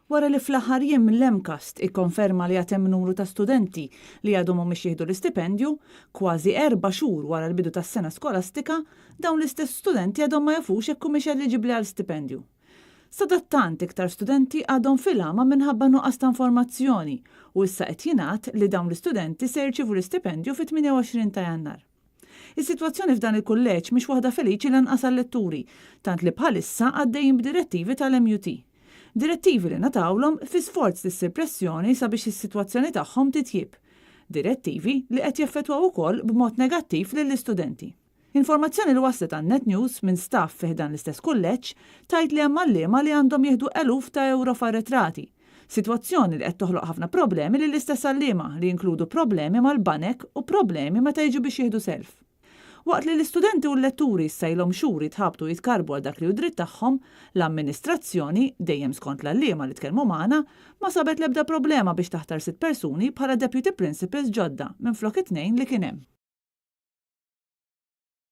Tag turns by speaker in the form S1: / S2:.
S1: Wara li fl-aħħar jiem l-MCAST ikkonferma li għad hemm numru ta' studenti li għadhom mhumiex jieħdu l-istipendju, kważi 4 xhur wara l-bidu tas-sena skolastika, dawn l-istess studenti għadhom ma jafux jekk humiex eliġibbli għal stipendju. Sadattant iktar studenti għadhom fil-għama minħabba nuqqas ta' informazzjoni u issa qed jingħad li dawn l-istudenti se jirċievu l-istipendju fit-28 ta' Jannar. Is-sitwazzjoni f'dan il-kulleġġ mhix waħda feliċi lanqas għal-letturi, tant li bħalissa għaddejjin b'direttivi tal-MUT. Direttivi li ngħatawlhom fi sforz li ssir pressjoni sabiex is-sitwazzjoni tagħhom titjib. Direttivi li qed jeffettwaw ukoll b'mod negattiv lill-istudenti. Informazzjoni li waslet għal Net News minn staff fi dan l-istess kulleġġ tgħid li hemm għalliema li għandhom jieħdu eluf ta' euro f'arretrati. Sitwazzjoni li qed toħloq ħafna problemi lill-istess għalliema, li jinkludu problemi mal-banek u problemi meta jiġu biex jieħdu self. Waqt li l-istudenti u l-letturi issa ilhom xhur jitħabtu jitkarbu għal dak li hu dritt tagħhom, l-amministrazzjoni, dejjem skont l-għalliema li tkellmu magħna, ma sabet l-ebda problema biex taħtar sitt persuni bħala deputy principals ġodda minflok it-tnejn li kien hemm.